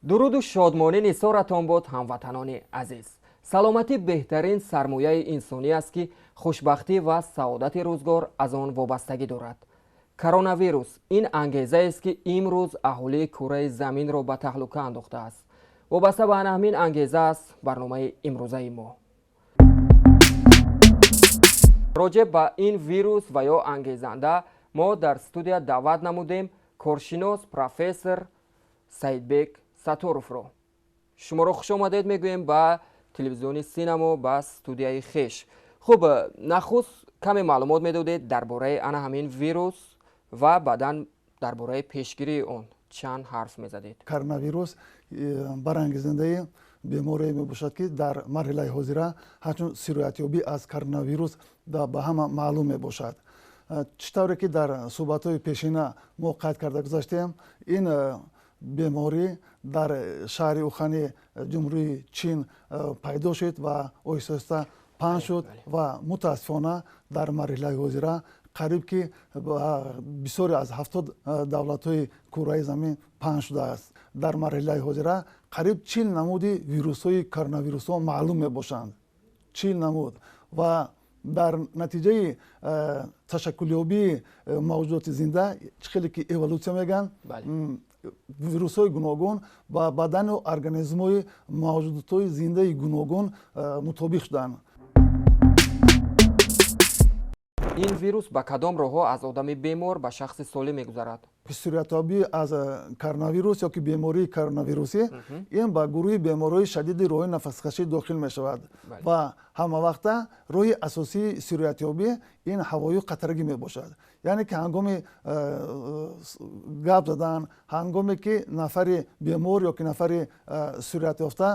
Дуруду шодмонӣ нисоратон бод, ҳамватанони азиз. Саломатӣ беҳтарин сармояи инсонӣ аст, ки хушбахтӣ ва саодати рӯзгор аз он вобастагӣ дорад. Коронавирус ин ангезаест, ки имрӯз аҳолии кураи заминро ба таҳлука андохтааст. Вобаста ба ана ҳамин ангеза аст барномаи имрӯзаи мо. Роҷеъ ба ин вирус ва ё ангезанда мо дар студия даъват намудем коршинос, профессор Саидбек Сатторовро. Шуморо хушомадед мегӯем ба телевизиони Синамо, ба студияи хеш. Хуб, нахуст каме маълумот медодед дар бораи ана ҳамин вирус ва баъдан дар бораи пешгирии он чанд ҳарф мезадед. Коронавирус барангезандаи беморие мебошад, ки дар марҳилаи ҳозира ҳамчун сироятёбӣ аз коронавирус ба ҳама маълум мебошад. Чӣ тавре ки дар суҳбатҳои пешина мо қайд карда гузаштем, ин беморӣ дар шаҳри Ухани Ҷумҳурии Чин пайдо шуд ва оҳиста оҳиста паҳн шуд ва мутаассифона дар марҳилаи ҳозира қариб ки бисёре аз 70 давлатҳои кураи замин паҳн шудааст. Дар марҳилаи ҳозира қариб 40 намуди вирусҳои коронавирусҳо маълум мебошанд, 40 намуд, ва дар натиҷаи ташаккулёбии мавҷудоти зинда, чӣ хеле ки эволюсия мегӯянд, вирусҳои гуногун ба бадану организмҳои мавҷудотҳои зиндаи гуногун мутобиқ шуданд. Ин вирус ба кадом роҳҳо аз одами бемор ба шахси солим мегузарад? Сироятёбӣ аз коронавирус ё ки бемории коронавирусӣ ин ба гурӯҳи бемориҳои шадиди роҳи нафаскашӣ дохил мешавад ва ҳамавақта роҳи асосии сироятёбӣ ин ҳавою қатрагӣ мебошад. Яъне ки ҳангоми гап задан, ҳангоме ки нафари бемор ё ки нафари сироятёфта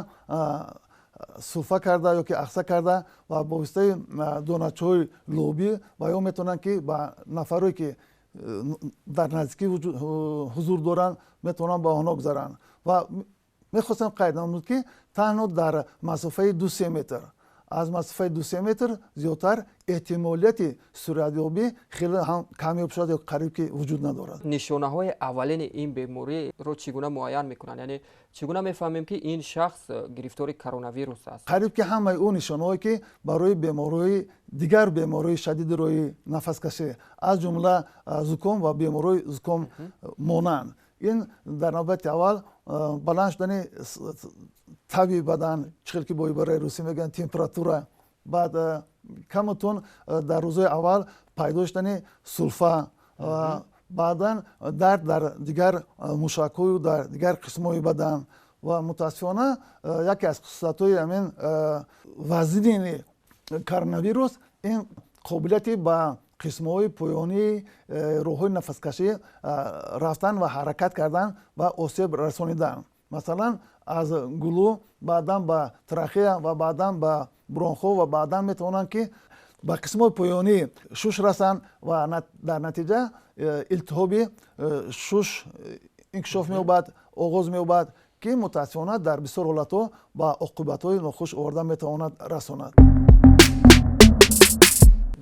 сулфа карда ё ки ахса карда ва бо воситаи доначаҳои лобӣ ва ё метавонанд ки ба нафарое ки дар наздикӣ ҳузур доранд, метавонанд ба онҳо гузаранд. Ва мехостам қайд намуд, ки танҳо дар масофаи 2-3 метр, аз масофаи 2-3 метр зиёдтар эҳтимолияти сироятёбӣ хеле ҳам кам мебошад ё қариб ки вуҷуд надорад. Нишонаҳои аввалини ин бемориро чӣ гуна муайян мекунанд? Яъне чӣ гуна мефаҳмем, ки ин шахс гирифтори коронавирус аст? Қариб ки ҳамаи ӯ нишонаҳое ки барои бемориҳои дигар, бемориҳои шадиди роҳи нафаскашӣ, аз ҷумла зуком ва бемориҳои зуком монанд, ин дар навбати аввал баланд шудани таби бадан, чӣ хел ки бо ибораи русӣ мегӯянд температура, баъд камутун дар рӯзҳои аввал пайдо шудани сулфа, баъдан дард дар дигар мушакҳою дар дигар қисмҳои бадан. Ва мутаассифона яке аз хусусиятҳои ҳамин вазнини коронавирус ин қобилияти ба қисмҳои поёнии роҳҳои нафаскашӣ рафтан ва ҳаракат кардан ва осеб расонидан, масалан аз гулӯ, баъдан ба трахея ва баъдан ба бронхҳо ва баъдан метавонанд ки ба қисмҳои поёнии шуш расанд ва дар натиҷа илтиҳоби шуш инкишоф меёбад, оғоз меёбад, ки мутаассифона дар бисёр ҳолатҳо ба оқибатҳои нохуш оварда метавонад расонад.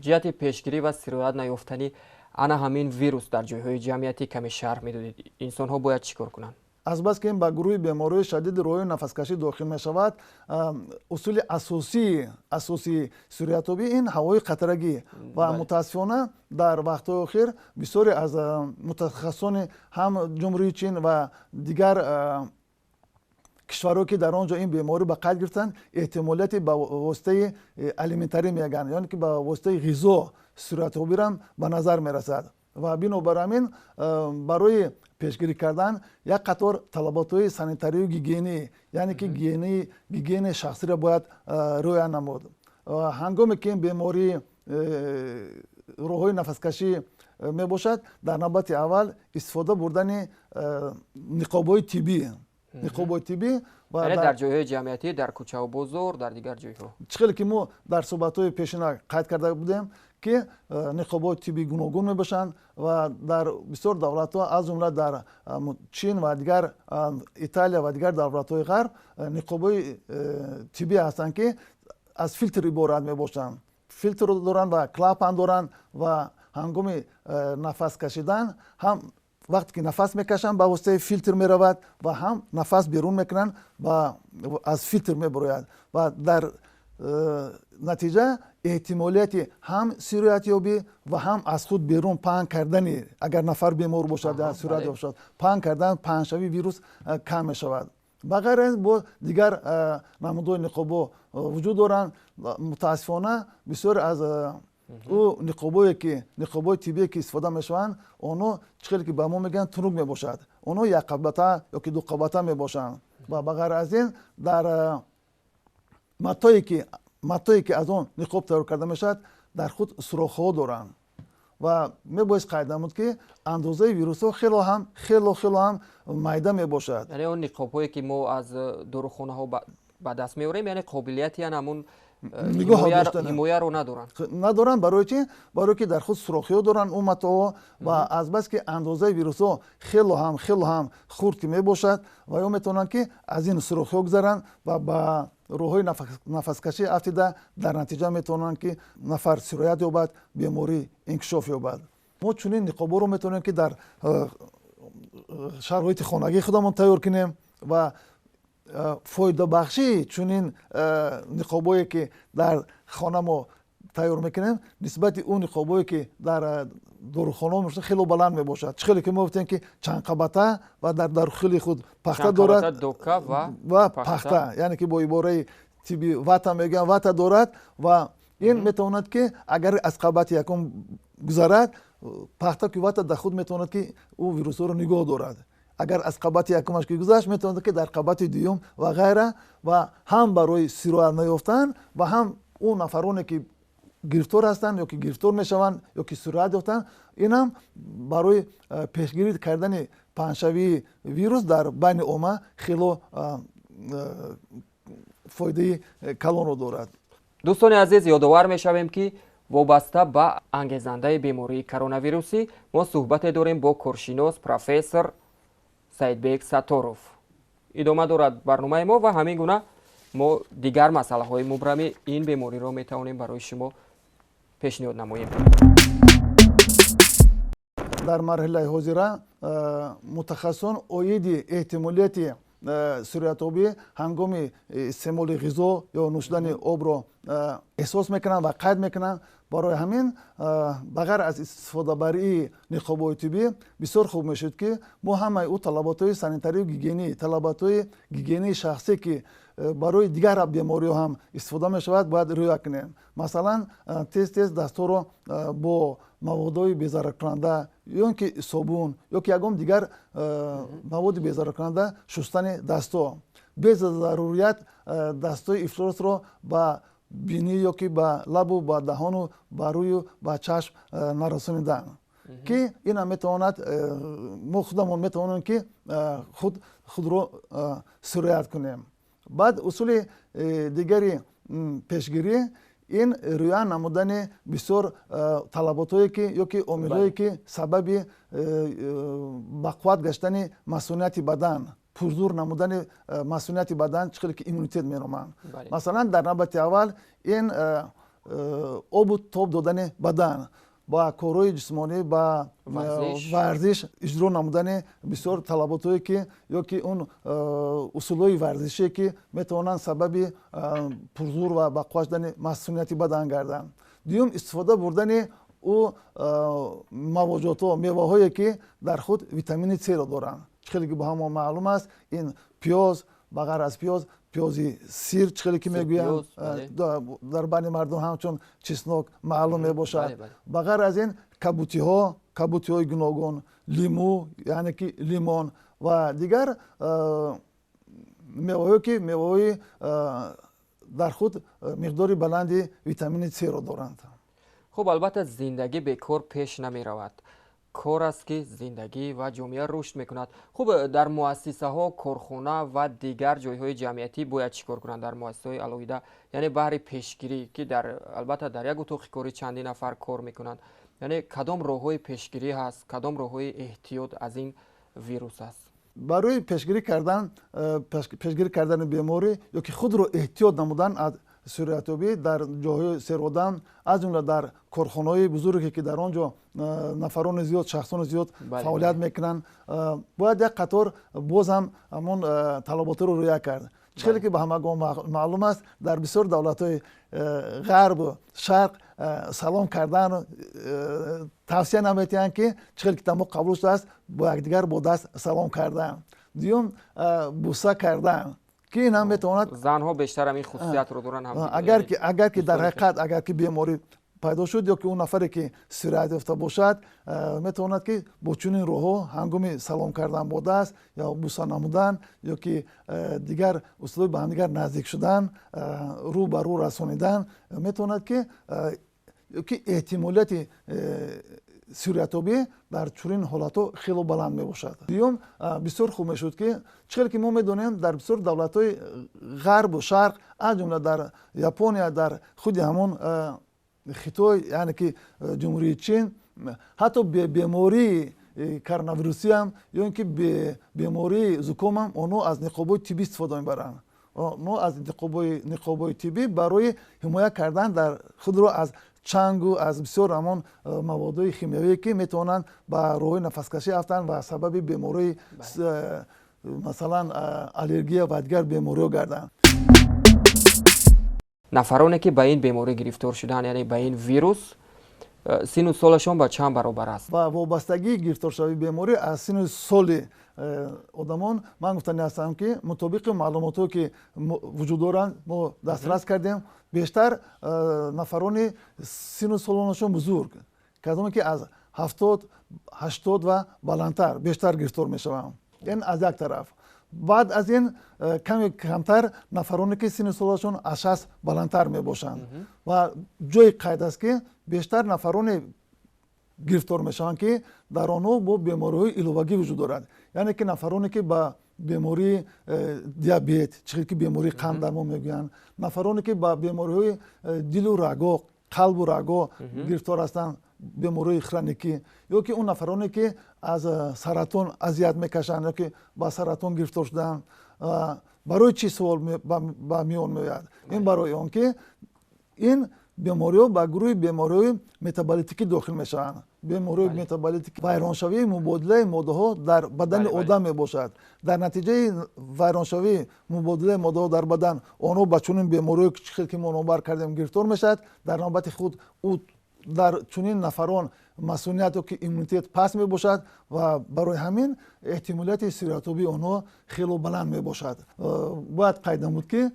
Ҷиҳати пешгирӣ ва сироят наёфтани ана ҳамин вирус дар ҷойҳои ҷамъиятӣ каме шарҳ медодед. Инсонҳо бояд чӣ кор кунанд? Азбаски ин ба гурӯҳи бемориҳои шадиди роҳи нафаскашӣ дохил мешавад, усули асосии сироятёбӣ ин ҳавои қатрагӣ ва мутаассифона дар вақтҳои охир бисёре аз мутахассисони ҳам Ҷумҳурии Чин ва дигар кишварҳое ки дар он ҷо ин беморӣ ба қайд гирифтанд, эҳтимолияти ба воситаи алиментарӣ мегӯянд, яъне ки ба воситаи ғизо сироятёбирам ба назар мерасад. Ва бинобар ҳамин барои пешгирӣ кардан як қатор талаботҳои санитарию гигиенӣ, яъне ки гигиенаи шахсиро бояд риоя намуд. Ҳангоме ки ин бемории роҳҳои нафаскашӣ мебошад, дар навбати аввал истифода бурдани ниқобҳои тиббӣ, ниқобҳои тиббӣ ва яъне дар ҷойҳои ҷамъиятӣ, дар кӯчаву бозор, дар дигар ҷойҳо. Чӣ хеле ки мо дар суҳбатҳои пешина қайд карда будем, ки ниқобҳои тиббӣ гуногун мебошанд ва дар бисёр давлатҳо, аз ҷумла дар Чин ва дигар Италия ва дигар давлатҳои ғарб, ниқобҳои тиббӣ ҳастанд, ки аз филтр иборат мебошанд. Филтр доранд ва клапан доранд ва ҳангоми нафас кашидан ҳам Вақте ки нафас мекашанд, ба воситаи филтр меравад ва ҳам нафас берун мекунанд, аз филтр мебарояд ва дар натиҷа эҳтимолияти ҳам сироятёбӣ ва ҳам аз худ берун паҳн кардани, агар нафар бемор бошад, сироят бошад, паҳн кардан, паҳншавии вирус кам мешавад. Ба ғайр аз ин, бо дигар намудҳои ниқобҳо вуҷуд доранд. Мутаассифона, бисёре аз ӯ ниқобҳое ки ниқобҳои тиббие ки истифода мешаванд, онҳо, чӣ хеле ки ба мо мегӯянд, тунук мебошад. Онҳо якқабата ё ки дуқабата мебошанд ва ба ғайр аз ин дар матое ки аз он ниқоб тайёр карда мешавад, дар худ сурохҳо доранд ва мебоист қайд намуд, ки андозаи вирусҳо хело ҳам, хело хело ҳам майда мебошад. Яъне он ниқобҳое ки мо аз дорухонаҳо ба даст меорем, яъне қобилияти ян ҳамун ҳимояро надоранд. Надоранд. Барои чи? Барое ки дар худ сурохиҳо доранд он матоҳо ва азбаски андозаи вирусҳо хело ҳам, хело ҳам хурд ки мебошад ва ё метавонанд ки аз ин сурохиҳо гузаранд ва ба роҳҳои нафаскашӣ афтида, дар натиҷа метавонанд ки нафар сироят ёбад, беморӣ инкишоф ёбад. Мо чунин ниқобҳоро метавонем ки дар шароити хонагии худамон тайёр кунем ва фоидабахшии чунин ниқобҳое ки дар хона мо тайёр мекунем, нисбати он ниқобҳое ки дар дорухонаҳо мешавад, хело баланд мебошад. Чӣ хеле ки мо гуфтем, ки чандқабата ва дар дохили худ пахта дорад ва пахта, яъне ки бо ибораи тибби вата мегӯям, вата дорад ва ин метавонад ки агар аз қабати якум гузарад, пахта ки вата дар худ метавонад ки ӯ вирусҳоро нигоҳ дорад. Агар аз қабати якумаш ки гузашт, метавонад ки дар қабати дуюм ва ғайра ва ҳам барои сироят наёфтан ва ҳам он нафароне ки гирифтор ҳастанд ё ки гирифтор мешаванд ё ки сироят ёфтанд, инам барои пешгирӣ кардани паҳншавии вирус дар байни омма хело фоидаи калонро дорад. Дӯстони азиз, ёдовар мешавем, ки вобаста ба ангезандаи бемории коронавирусӣ мо суҳбате дорем бо коршинос, профессор Саидбек Сатторов. Идома дорад барномаи мо ва ҳамин гуна мо дигар масъалаҳои мубрами ин бемориро метавонем барои шумо пешниҳод намоем. Дар марҳилаи ҳозира мутахассисон оиди эҳтимолияти сироятобӣ ҳангоми истеъмоли ғизо ё нӯшидани обро эҳсос мекунанд ва қайд мекунанд. Барои ҳамин, ба ғайр аз истифодабарии ниқобҳои тиббӣ, бисёр хуб мешуд, ки мо ҳамаи ӯ талаботҳои санитарию гигиенӣ, талаботҳои гигиенаи шахсӣ, ки барои дигар бемориҳо ҳам истифода мешавад, бояд риоя кунем. Масалан, тез тез дастҳоро бо маводҳои безараркунанда ё ин ки собун ё ки ягон дигар маводи безараркунанда шустани дастҳо, без зарурият дастҳои ифлосро ба бинӣ ё ки ба лабу ба даҳону ба рӯю ба чашм нарасонидан, ки инам метавонад, мо худамон метавонем ки худ худро сироят кунем. Баъд усули дигари пешгирӣ ин риоя намудани бисёр талаботҳое ки ё ки омилҳое ки сабаби бақувват гаштани масунияти бадан, пурзур намудани масунияти бадан, чӣ хеле ки иммунитет меноманд. Масалан, дар навбати аввал ин обу тоб додани бадан, ба корҳои ҷисмонӣ, ба варзиш иҷро намудани бисёр талаботҳое ки ё ки он усулҳои варзишие ки метавонанд сабаби пурзур ва бақувват шудани масунияти бадан гарданд. Дуюм, истифода бурдани ӯ мавоҷотҳо, меваҳое ки дар худ витамини С-ро доранд. Чӣ хеле ки ба ҳама маълум аст, ин пиёз, ба ғайр аз пиёз, пиёзи сир, чӣ хеле ки мегӯянд, дар байни мардум ҳамчун чеснок маълум мебошад. Ба ғайр аз ин кабутиҳо, кабутиҳои гуногун, лимӯ, яъне ки лимон ва дигар меваҳое ки меваҳои дар худ миқдори баланди витамини С-ро доранд. Хуб, албатта, зиндагӣ бекор пеш намеравад. Кор аст ки зиндагӣ ва ҷомеа рушд мекунад. Хуб, дар муассисаҳо, корхона ва дигар ҷойҳои ҷамъиятӣ бояд чӣ кор кунанд дар муассисаҳои алоҳида, яъне баҳри пешгирӣ, ки дар, албатта, дар як утоқи корӣ чандин нафар кор мекунанд, яъне кадом роҳҳои пешгирӣ ҳаст, кадом роҳҳои эҳтиёт аз ин вирус аст? Барои пешгирӣ кардани беморӣ ё ки худро эҳтиёт намудан аз сироятёбӣ дар ҷойҳои серодам, аз ҷумла дар корхонаҳои бузурге, ки дар он ҷо нафарони зиёд, шахсони зиёд фаъолият мекунанд, бояд як қатор боз ҳам ҳамон талаботро риоя кард. Чӣ хеле ки ба ҳамагон маълум аст, дар бисёр давлатҳои ғарбу шарқ салом кардан тавсия наметиҳанд, ки чӣ хеле ки тамоқ қабул шудааст, бо якдигар бо даст салом кардан. Дуюм, буса кардан, ки ин ҳам метавонад. Занҳо бештар ҳамин хусусиятро доранд. Агар ки дар ҳақиқат агар ки беморӣ пайдо шуд ё ки он нафаре ки сироят ёфта бошад, метавонад ки бо чунин роҳҳо ҳангоми салом кардан бо даст ё буса намудан ё ки дигар услуби ба ҳамдигар наздик шудан, рӯ ба рӯ расонидан, метавонад ки ки эҳтимолияти сироятобӣ дар чунин ҳолатҳо хело баланд мебошад. Дуюм, бисёр хуб мешуд, ки чӣ хеле ки мо медонем, дар бисёр давлатҳои ғарбу шарқ, аз ҷумла дар Япония, дар худи ҳамон Хитой, яъне ки Ҷумҳурии Чин, ҳатто бемории коронавирусиам ё ин ки бемории зукомам онҳо аз ниқобҳои тиббӣ истифода мебаранд. Онҳо аз ниқобҳои тиббӣ барои ҳимоя кардан дар худро аз чангу аз бисёр ҳамон маводҳои химиявие, ки метавонанд ба роҳҳои нафаскашӣ афтанд ва сабаби бемории, масалан, аллергия ва дигар бемориҳо гарданд. Нафароне, ки ба ин беморӣ гирифтор шуданд, яъне ба ин вирус, сину солашон ба чанд баробар аст? Ва вобастагии гирифторшавии беморӣ аз сину соли одамон, ман гуфтани ҳастам, ки мутобиқи маълумотҳое, ки вуҷуд доранд, мо дастрас кардем, бештар нафарони сину солонашон бузург, касоне ки аз 70, 80 ва баландтар, бештар гирифтор мешаванд. Ин аз як тараф. Баъд аз ин каме камтар нафароне, ки сину солашон аз 60 баландтар мебошанд. Ва ҷои қайд аст, ки бештар нафароне гирифтор мешаванд, ки дар онҳо бо бемориҳои иловагӣ вуҷуд дорад, яъне ки нафароне, ки ба бемории диабет, чӣ хел ки бемории қанд дар мо мегӯянд, нафароне, ки ба бемориҳои дилу раго, қалбу раго гирифтор ҳастанд, бемориҳои хроникӣ, ё ки он нафароне, ки аз саратон азият мекашанд ё ки ба саратон гирифтор шуданд. Барои чӣ суол ба миён меояд? Ин барои он ки ин бемориҳо ба гурӯҳи бемориҳои метаболитикӣ дохил мешаванд. Бемориҳои метаболитикӣ вайроншавии мубодилаи моддаҳо дар бадани одам мебошад. Дар натиҷаи вайроншавии мубодилаи моддаҳо дар бадан онҳо ба чунин бемориҳое, чӣ хел ки мо номбар кардем, гирифтор мешавад. Дар навбати худ ӯ дар чунин нафарон масуният ё ки иммунитет паст мебошад ва барои ҳамин эҳтимолияти сироятобии онҳо хело баланд мебошад. Бояд қайд намуд, ки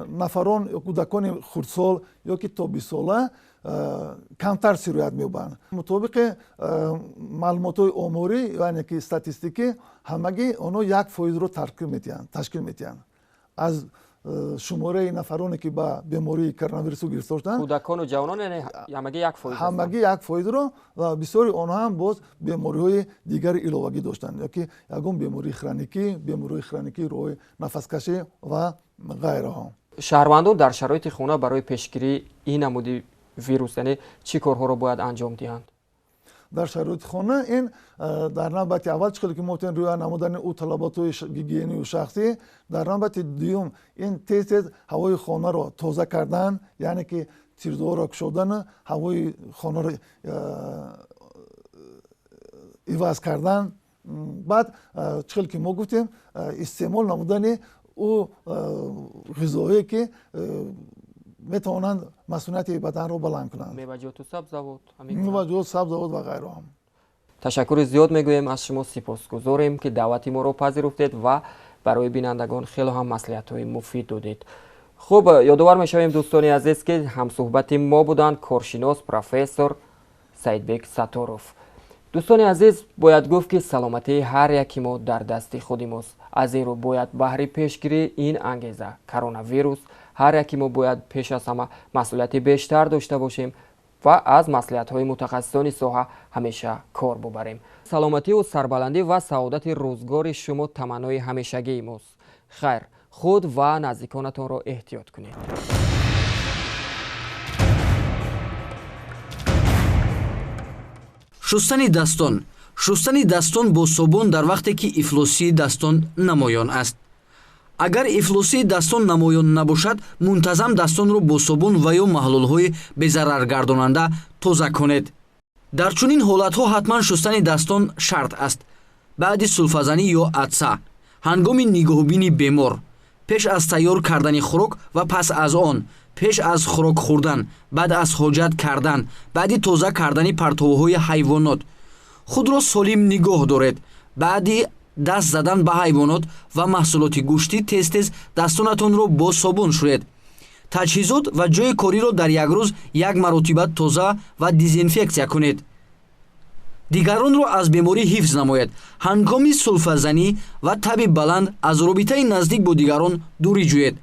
нафарон ё кӯдакони хурдсол ё ки то 20сола камтар сироят меёбанд. Мутобиқи маълумотҳои оморӣ, яъне ки статистикӣ, ҳамагӣ онҳо 1%-ро ташкил медиҳанд аз шумораи нафароне, ки ба бемории коронавирусу гирифтор шуданд. Кӯдакону ҷавонон, яъне ҳамагӣ 1%? Ҳамагӣ 1%-ро ва бисёри онҳо ҳам боз бемориҳои дигари иловагӣ доштанд ё ки ягон бемории хроникӣ, бемориҳои хроникии роҳи нафаскашӣ ва ғайраҳо. Шаҳрвандон дар шароити хона барои пешгирии ин намуди вирус, яъне чӣ корҳоро бояд анҷом диҳанд? Дар шароити хона ин дар навбати аввал, чӣ хеле ки мо гуфтем, риоя намудани ӯ талаботҳои гигиению шахсӣ. Дар навбати дуюм ин тез тез ҳавои хонаро тоза кардан, яъне ки тирезаҳоро кушодану ҳавои хонаро иваз кардан. Баъд, чӣ хеле ки мо гуфтем, истеъмол намудани ӯ ғизоҳое, ки метавонанд масунияти баданро баланд кунанд. Меваҷоту сабзавот. Меваҷот, сабзавот ва ғайроҳам. Ташаккури зиёд мегӯем аз шумо, сипосгузорем, ки даъвати моро пазируфтед ва барои бинандагон хело ҳам маслиҳатҳои муфид додед. Хуб, ёдовар мешавем, дӯстони азиз, ки ҳамсӯҳбати мо буданд коршинос, профессор Саидбек Сатторов. Дӯстони азиз, бояд гуфт, ки саломатии ҳар яки мо дар дасти худи мост. Аз ин рӯ бояд баҳри пешгирии ин ангеза коронавирус ҳар яки мо бояд пеш аз ҳама масъулияти бештар дошта бошем ва аз маслиҳатҳои мутахассисони соҳа ҳамеша кор бубарем. Саломативу сарбаландӣ ва саодати рӯзгори шумо таманнои ҳамешагии мост. Хайр, худ ва наздиконатонро эҳтиёт кунед. Шустани дастон. Шустани дастон бо собун дар вақте ки ифлосии дастон намоён аст. Агар ифлосии дастон намоён набошад, мунтазам дастонро бо собун ва ё маҳлулҳои безараргардонанда тоза кунед. Дар чунин ҳолатҳо ҳатман шустани дастон шарт аст. Баъди сулфазанӣ ё атса, ҳангоми нигоҳубини бемор, пеш аз тайёр кардани хӯрок ва пас аз он, пеш аз хӯрок хӯрдан, баъд аз ҳоҷат кардан, баъди тоза кардани партовҳои ҳайвонот. Худро солим нигоҳ доред. Баъди даст задан ба ҳайвонот ва маҳсулоти гӯштӣ тез-тез дастонатонро бо собун шӯед. Таҷҳизот ва ҷойи кориро дар як рӯз як маротиба тоза ва дезинфексия кунед. Дигаронро аз беморӣ ҳифз намоед. Ҳангоми сулфазанӣ ва таби баланд аз робитаи наздик бо дигарон дурӣ ҷӯед.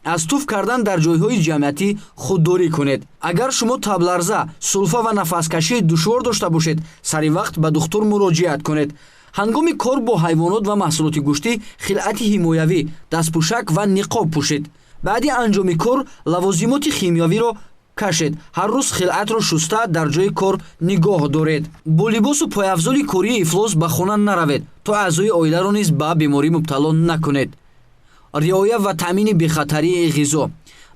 Аз туф кардан дар ҷойҳои ҷамъиятӣ худдорӣ кунед. Агар шумо табларза, сулфа ва нафаскашии душвор дошта бошед, сари вақт ба духтур муроҷиат кунед. Ҳангоми кор бо ҳайвонот ва маҳсулоти гӯштӣ хилъати ҳимоявӣ, дастпӯшак ва ниқоб пӯшед. Баъди анҷоми кор лавозимоти химиявиро кашед. Ҳар рӯз хилъатро шуста дар ҷои кор нигоҳ доред. Бо либосу пойафзоли кории ифлос ба хона наравед, то аъзои оиларо низ ба беморӣ мубтало накунед. Риоя ва таъмини бехатарии ғизо.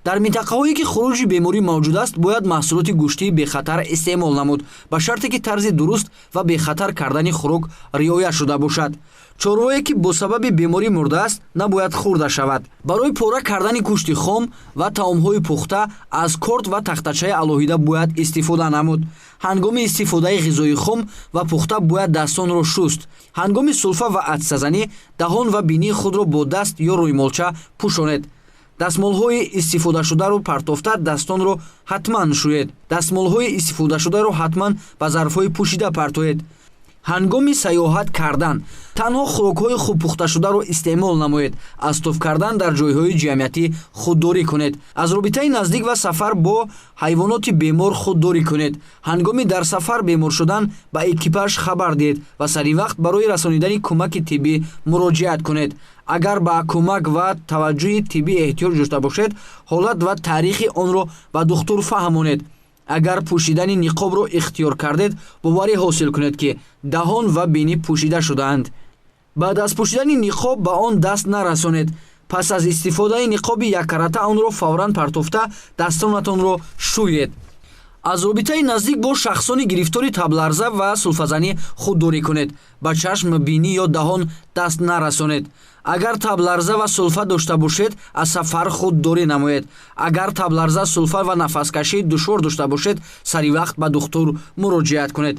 Дар минтақаҳое ки хуруҷи беморӣ мавҷуд аст, бояд маҳсулоти гӯштии бехатар истеъмол намуд, ба шарте ки тарзи дуруст ва бехатар кардани хӯрок риоя шуда бошад. Чорвое ки бо сабаби беморӣ мурдааст, набояд хӯрда шавад. Барои пора кардани гӯшти хом ва таомҳои пухта аз корд ва тахтачаи алоҳида бояд истифода намуд. Ҳангоми истифодаи ғизои хом ва пухта бояд дастонро шуст. Ҳангоми сулфа ва атсазанӣ даҳон ва бинии худро бо даст ё рӯймолча пӯшонед. Дастмолҳои истифодашударо партофта дастонро ҳатман шӯед. Дастмолҳои истифодашударо ҳатман ба зарфҳои пӯшида партоед. Ҳангоми сайёҳат кардан танҳо хӯрокҳои хуб пухташударо истеъмол намоед. Аз туф кардан дар ҷойҳои ҷамъиятӣ худдорӣ кунед. Аз робитаи наздик ва сафар бо ҳайвоноти бемор худдорӣ кунед. Ҳангоми дар сафар бемор шудан ба экипаж хабар диҳед ва сари вақт барои расонидани кӯмаки тиббӣ муроҷиат кунед. Агар ба кӯмак ва таваҷҷӯҳи тиббӣ эҳтиёҷ дошта бошед, ҳолат ва таърихи онро ба духтур фаҳмонед. Агар пӯшидани ниқобро ихтиёр кардед, боварӣ ҳосил кунед, ки даҳон ва бинӣ пӯшида шудаанд. Баъд аз пӯшидани ниқоб ба он даст нарасонед. Пас аз истифодаи ниқоби яккарата онро фавран партофта дастонатонро шӯед. Аз робитаи наздик бо шахсони гирифтори табларза ва сулфазанӣ худдорӣ кунед. Ба чашм, бинӣ ё даҳон даст нарасонед. Агар табларза ва сулфа дошта бошед, аз сафар худдорӣ намоед. Агар табларза, сулфа ва нафаскашии душвор дошта бошед, сари вақт ба духтур муроҷиат кунед.